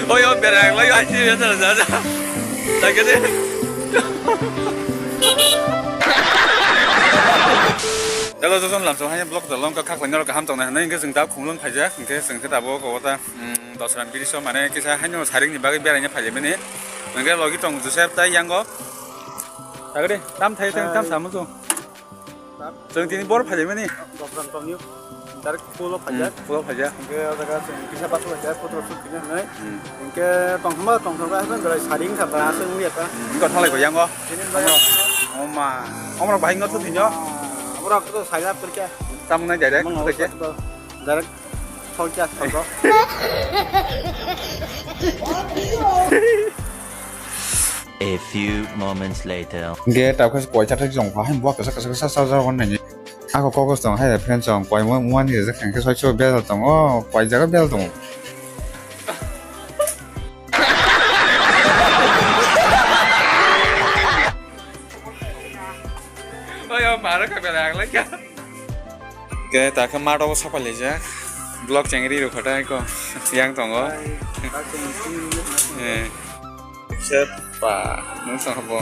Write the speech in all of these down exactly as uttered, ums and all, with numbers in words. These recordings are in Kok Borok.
Oi, oi, berang lai, ai, sini, sana, sana. Lagi deh. Hello, jojon lamso hai vlog da long ka khak lai norok kaham tong nai hinwi hwnkhe chwng da khumlung phaijak hwnkhe chwng khe tabuk obo ta, mm, Dosram biriso mane kisa haino saring ni bagwi beraina phaijak mani hwnkhe logi tong Joseph tai yango. Tagri, tam thai thai, tam samu tu. Chwng tini bor phaijak mani. Dosram tongni. Direct full of phaijak. Hmm, full of phaijak. Hwnkhe o jaga chwng kisa bus phaijak, photo shoot khaina hinwi. Hmm. Hwnkhe tongthokma tongthokma haino belai saring kha ba aswk wngya ta. Hmm, wngkha thalai ko yango. Tini belai. Oma. Omrok bahai no thwtwinyo. Omrok to saina pwrkya. Tamung nai direct. Direct. Thokya thogo. A few moments later. Ge ta khas koi cha thak jong kha, hai bo kasa kasa kasa sa sa wan nai. Ako kokos tong hai friend song koi mo mo ni je khang ke soi soi bel tong o koi jaga bel tong. Oi, o mara ka bela ang lai ka. Ke ta khe mato bo sapai lijak. Vlog chengri rw khatai ko. Yang tongo. Eh. Sepa, nung song habo.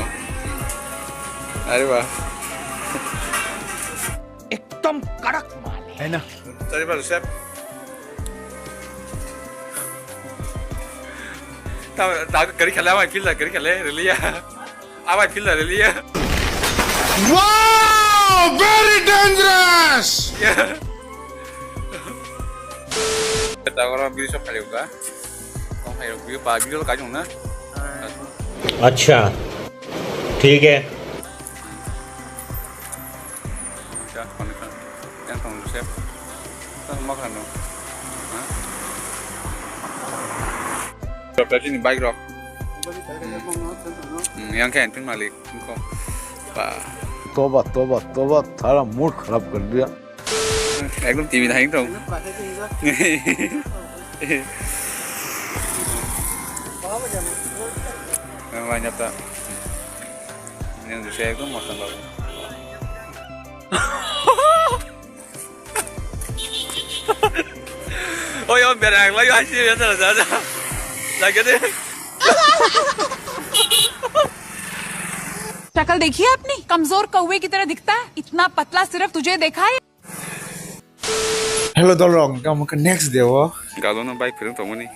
Ari ba. Ekdom kadak mal hai. Hai na? Chari ba, Joseph. Ta, ta gari khale, amai phil da gari khale, riliya. Amai phil da riliya. Wow, very dangerous. Ya. Ta oro biri sok khale uka. Kong hai rok view pa video kai jong na. Acha. Thik hai. Yang tong Joseph. Tong ma khano. Ha? Rok tadi ni bike rok. Hmm, yang kain pin malik. Ko. Pa. Toba, toba, toba, sara mood kharap kar diya. Ekdom T V nai tong. Yang lain apa? Yang saya ekdom makan baru. Oi, oi, berang lai, ai, sini, sana, sana. Lagi deh. शक्ल देखी है अपनी, कमजोर कौवे की तरह दिखता है, इतना पतला सिर्फ तुझे देखा है। Hello, dolrok, hwnkhe omo khe next day o. Galo no bike phwrwng tongmani.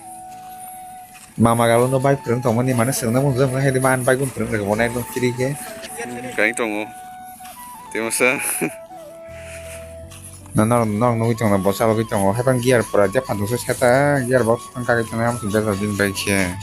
Mama galo no bike phwrwng tongmani, mane swngna mung jang hai de man bike phwrwng rwgwi mane ekdom free khe. Kain tongo. Tei masa. Na, na, na, nugwi tongo, bo chalogwi tongo. Hai bang gear pura je phantok se seta, gear box phang kagwi tongo, ang se bejal din bai khe.